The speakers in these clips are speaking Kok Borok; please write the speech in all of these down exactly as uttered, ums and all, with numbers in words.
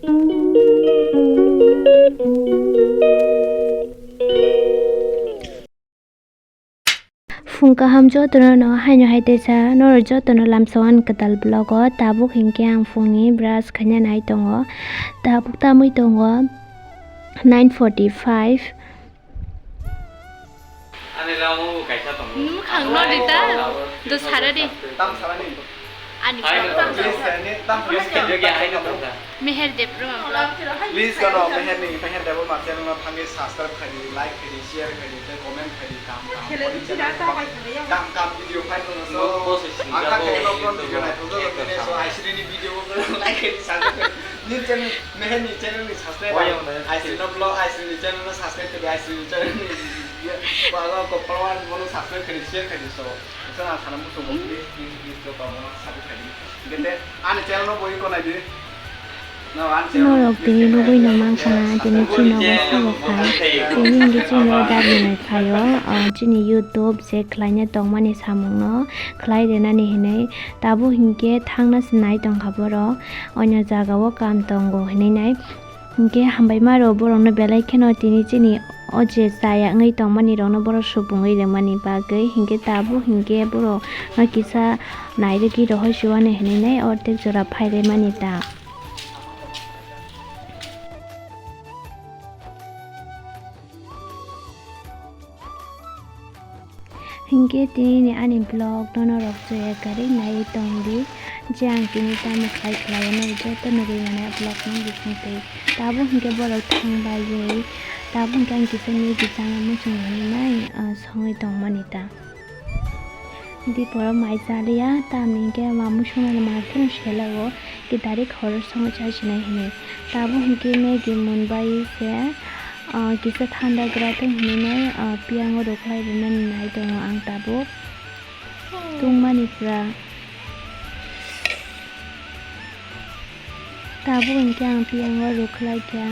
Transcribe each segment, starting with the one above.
Phung kaham jotono no haino hai teisa norok jotono lamsao ani kwtal vlog o. Tabuk hinkhe ang phungni brush khaina nai tongo. Tabuk tamwi tongo nine forty-five. Ani lamao bo kaisa tongo. Nwng khang no di ta, do sara di. Tam sara ni. Ani vlog tam sara. Please, ani tam sara ni. Meher Debbarma vlog. Please, kono Meher ni, Meher Debbarma channel no thangwi subscribe khai di, like khai di, share khai di, tei comment khai di, kam kam. Kam kam video khai tongo so. Ang kha khe no kon video nai tongo, so aisiri ni video bo like khai di, subscribe khai di. Ni channel, Meher ni channel ni subscribe. Aisiri no vlog, aisiri ni channel no subscribe khai di, aisiri ni channel ni. Ba ko follower mo no subscribe khai di, share khai di so. Sana sana muchung, please, please, please, to tamo na sabu khai di. Gete ani channel no boi ko nai di. No, ani channel no. Norok tini nugui no mankha na, tini chini nogo sabo khai. Tini hingke chini nogo dabi nai phaio, ah, chini YouTube je khlaina tongmani samung no khlai rwnani hinui. Tabuk hingke thangna se nai tongkha borok, oino jaga o kam tongo hinui nai. Hingke hambai ma rw borok no belai kheno tini chini o je chaya wngwi tongmani rok no borok supungwi rwmani bagwi, hingke tabuk hingke borok no kisa nairwgwi rohor chuani hinui nai ortek jora phai rwmani ta. Hingke tini ni ani vlog no norok chaya kwrwi naiwi tong di, je ang tini tamo khlai khlai no joto nugui mano vlog no bising twi. Tabuk hingke borok thang bai wi, tabuk hingke ang kisa ni bichang muchung hinui nai, ah, songwi tongmani ta. Diporo mai chaliya, tamni hingke mamung songmani ma phano selago, ki direct horo songwi chasinai hinui. Tabuk hingke Maggie monbai se, ah, kisa thanda gra tong hinui nai, ah, piyango rwkhlai rwnani nai tongo ang tabuk. Tungmani pura. Tabuk hingke ang piyango rwkhlai kha,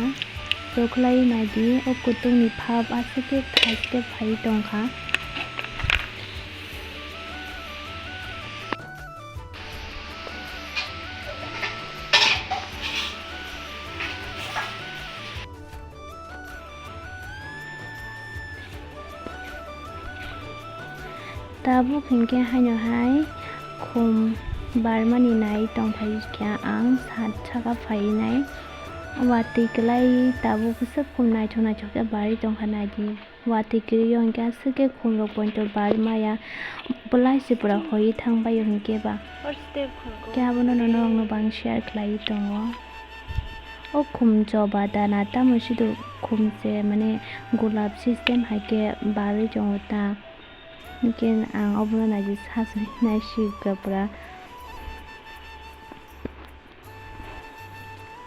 rwkhlai nai di, o kutung ni phap aswk khe thai khe phai tong kha. Tabuk hingke haino hai khum barmani nai tongphai kha ang sat saka phai nai. Watwi kwlai tabuk kisa khum naithok naithok khe barwi tongkha nai di. Watwi kwrwi o hingke aswk khe khum rok poito barwi maya. Belai se pura hoi thang bai o hingke ba. Khe abono nono ang no bang share khlai tongo. O khum choba dana tamo sido khum se mane gulab system hai khe barwi tongo ta. Hingke ang obono naidi sasui naisi pura.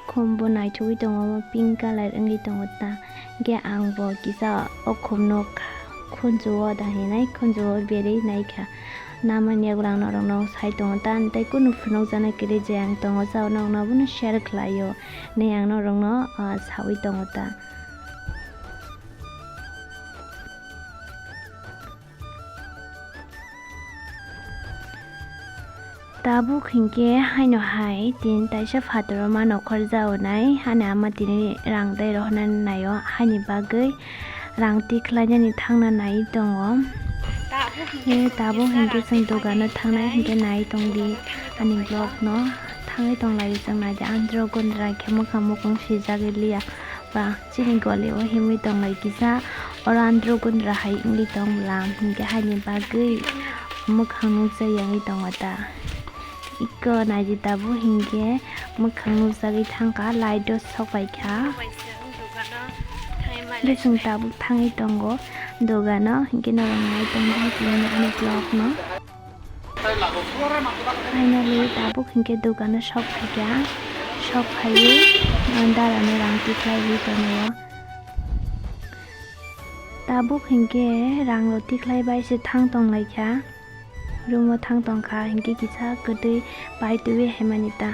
Khum bo naithogwi tongo, omo pink colour wngwi tongo ta. Hingke ang bo kisa o khum no khunju o da hinai khunju o berwi naikha. Namani yagulang norokno sai tongo ta, tei kunu phunukjaknai kwrwi je ang tongo, jao norokno abono share khlaio hinui ang norokno, ah, saui tongo ta. Tabuk hinkhe haino hai tin taisa phataro ma nokhorjao nai, hani ama tini rang dai rohornani naio, haini bagwi rang tikhlainani thangna nai tongo. Tabuk hinkhe chwng dogano thangnai hinkhe nai tongdi ani vlogno, thangwi tonglaio chwng naidi andro gundra khe mwkhang mukung swijagwi liya ba. Chini goli o himwi tonglai kisa, oro andro gundra hai wngwi tong bwla, hinkhe haini bagwi mwkhang nukjak yangwi tongo ta. Iko naidi tabuk hinkhe mwkhang nukjagwi thangkha, light o sokpaikha. Bising tabuk thangwi tongo dogano, hinkhe norok nai tongdi tini ani vlog no. Finally, tabuk hinkhe dogano sok phaikha, sok phaiwi, ah, darano rang tikhlaiwi tongo. Tabuk hinkhe rang rok tikhlai bai se thang tonglaikha, room o thang tongkha, hinkhe kisa kwtwi paitwi haimani ta.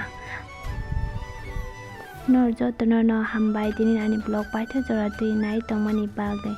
Nor jotono no hambai tini ani vlog paitha jora twi nai tongmani bagwi.